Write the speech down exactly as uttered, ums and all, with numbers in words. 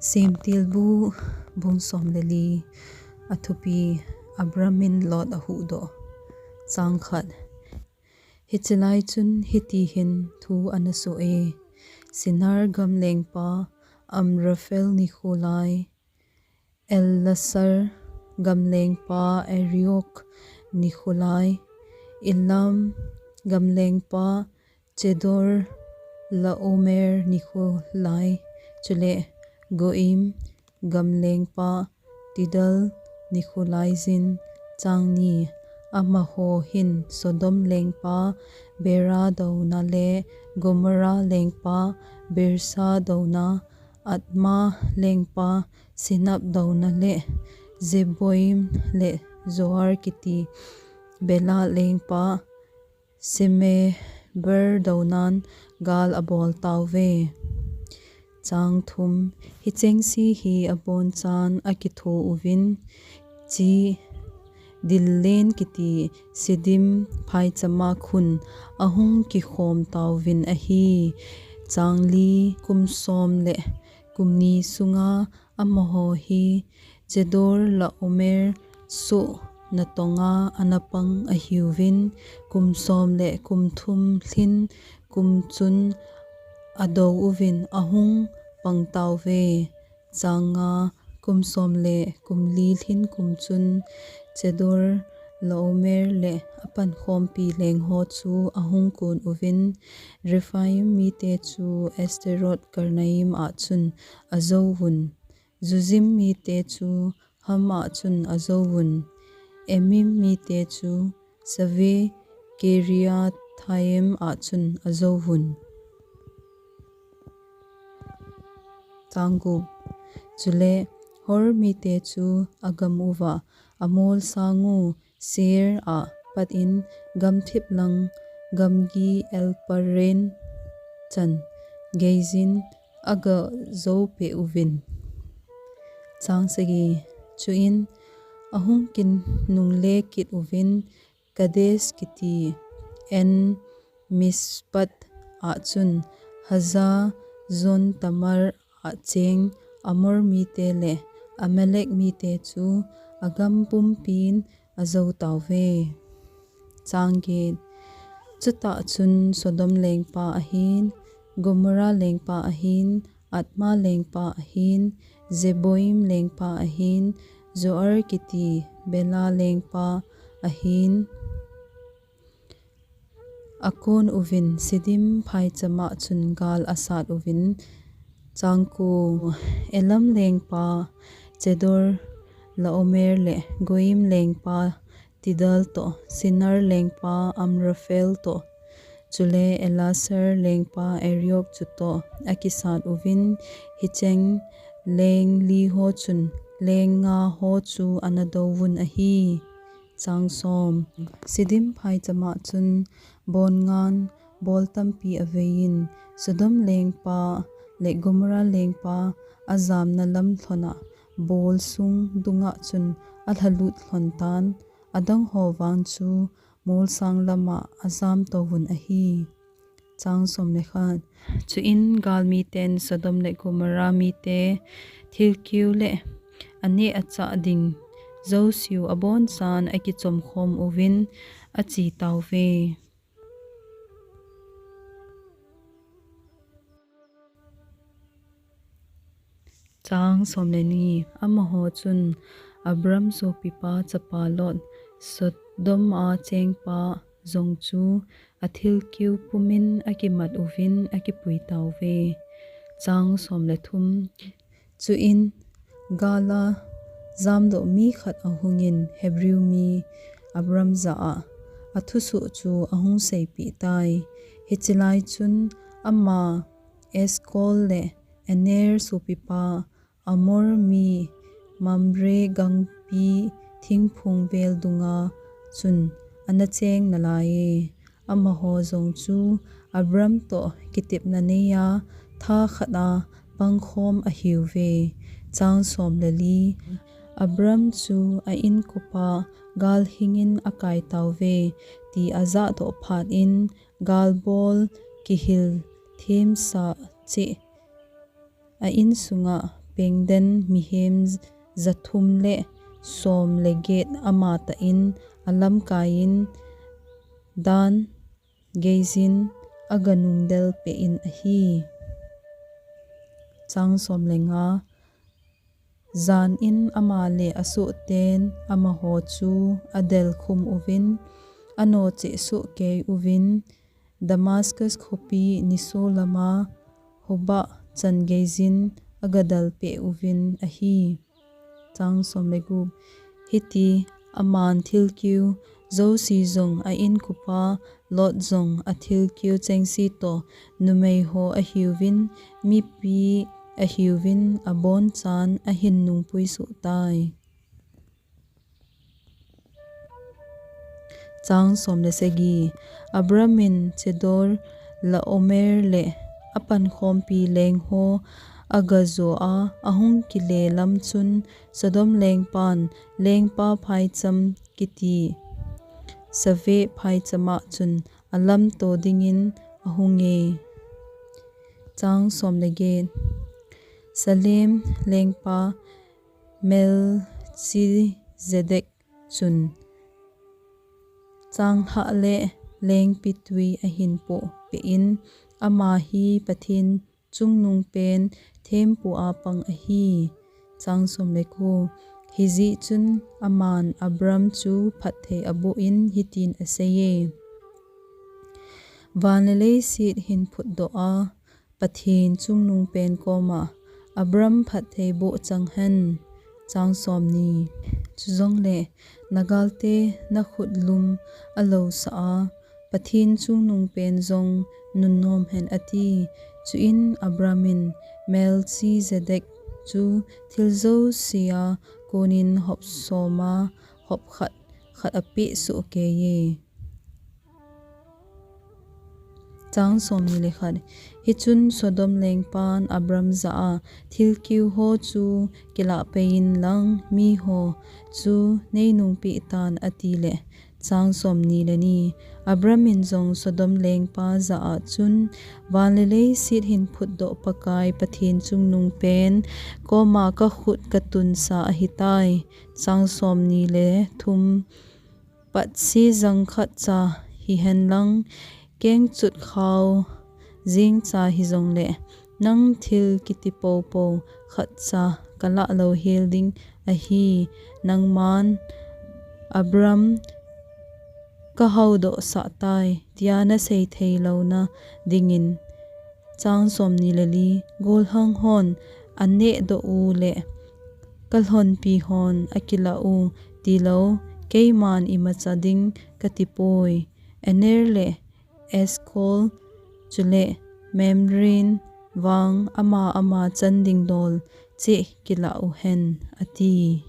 Semtilbu bung som le li. Athupi: Abram in Lot ahuhdoh. Chang khat. Hiche lai chun hiti hin thu ana soh e: Sinar gam lengpa Amraphel nikho lai, Ellasar gam lengpa Arioch nikho lai, Elam gam lengpa Chedor Laomer nikho lai, chule Goim gam lengpa Tidal nikho lai jin. Chang ni. Amaho hin Sodom lengpa Bera douna le Gomorrah lengpa Birsa douna, Admah lengpa Sinab douna le Zeboim le Zoar kiti Bela lengpa Semeber dounan gal abol tauve. Chang thum. Hicheng se hi abonchan akitho uvin, chi Dillen kiti Siddim phaichama khun ahung kikhom tauvin ahi. Chang li. Kum som le kum ni sunga amaho hi Chedor Laomer soh natonga ana pang ahiuvin, kum som le kum thum lhin kum chun adou uvin ahung pang tauve. Chang nga. Kum som le kum li lhin kum chun Chedor Laomer le apankhompi lengho chu ahung kon uvin, Rephaim mite chu Ashteroth Karnaim ah chun ajouvun, Zuzim mite chu Ham ah chun ajouvun, Emim mite chu Save Kiriathaim ah chun ajouvun. Chang gup. Chule Hor mite chu agam uva amol sang u Seir ah pat in gamthip lang gamgi Elparan chan geijin aga jou peh uvin. Chang sagi. Chuin ahung kinungle kit uvin, Kadesh kiti En Mishpat ah chun Hazazon Tamar ah cheng Amor mite le Amalek mite chu agam pumpin ajou tauve. Chang get. Chutah chun Sodom lengpa ahin, Gomorrah lengpa ahin, Admah lengpa ahin, Zeboim lengpa ahin, Zoar kiti Bela lengpa ahin, akon uvin, Siddim phaichama chun gal asat uvin. Chang ko. Elam lengpa Chedor Laomer le Goim lengpa Tidal toh, Sinar lengpa Amraphel toh, chule Ellasar lengpa Arioch chutoh akisat uvin, hicheng leng li ho chun leng nga ho chu ana douvun ahi. Chang som. Siddim phaichama chun bonngan bol tampi aveiyin, Sodom lengpa le Gomorrah lengpa ajamna lam lhona bol sung dunga chun alhalut lhon tan, adang ho vang chu molsang lama ajam touvun ahi. Chang som le khat. Chuin galmiten Sodom le Gomorrah mite thilkeu le aneh achah ding jouseu abonchan akichomkhom uvin ache tauve. Chang som le ni. Amaho chun Abram sopipa chapa Lot, Sodom a chengpa jong chu athilkeu pumin akimat uvin akipui tauve. Chang som le thum. Chuin gala jamdoh mi khat ahungin Hebrew mi Abram jah a athusoh chu ahung seipeh tai. Hiche lai chun ama Eshkol le Aner sopipa Amor mi Mamre gangpi thingphung vel dunga chun ana cheng nalaiye. Amaho jong chu Abram toh kitepna neiya tha khat a pangkhom ahiuve. Chang som le li. Abram chu a inkopa gal hingin akai tauve ti ajahdoh phat in, galbol kihil themsa cheh a insunga lengden mihem jathum le som le get amatah in alamkai in Dan geiyin aganungdel peh in ahi. Chang som le nga. Jan in ama le asohten amaho chu adelkhum uvin, anocheh sohkei uvin, Damascus khopi niso lama Hobah chan geiyin agadalpeh uvin ahi. Chang som le gup. Hiti aman thilkeu jouse jong a-inkupa Lot jong athilkeu chengse toh numeiho ahiuvin, mipi ahiuvin abonchan ahin nungpui sohtai. Chang som le sagi. Abram in Chedor, Laomer le apankhompi lengho agajo a, ahung kile lam chun Sodom lengpan lengpa phaicham kiti Save phaichama chun alamto dingin ahunge. Chang som le get. Salem lengpa Melchizedek chun changlhah le lengpitwi ahin pohpeh in, ama hi Pathen chungnungpen thempu a pang ahi. Chang som le ko. Hijeh chun aman Abram chu phatthei aboh in hitin aseiye, Van le leiset hin phutdoh a, Pathen chungnungpen koma Abram phatthei boh chang hen. Chang somni. Chujongle nagalte nakhut lum alousah a, Pathen chungnungpen jong nunnom hen, ati. Chuin Abram in Melchizedek chu thil jousea konin hop soma hop khat khat apeh sohkeiye. Chang somni le khat. Hichun Sodom lengpan Abram jah a, Thilkeu ho chu kilah pei inlang, miho chu neinungpeh tan, atile. Chang somni le ni. Abram in jong Sodom lengpa jah a chun, Van le leiset hin phutdoh Pakai Pathen chungnungpen koma kakhut katunsa ahitai. Chang somni le thum. Patse jang khatcha hihenlang, kengchot khao jengcha hijongle, nang thil kiti poupou khatcha kalah louhel ding ahi. Nangman Abram kahoudohsah tai, tia nasei theilouna dingin. Chang somni le li. Golhang hon anehdoh u le kalhonpi hon akilah u tilou keiman imacha ding katipoi. Aner le Eskol chule Mamre vang ama ama chan ding dol cheh kilah uhen, ati.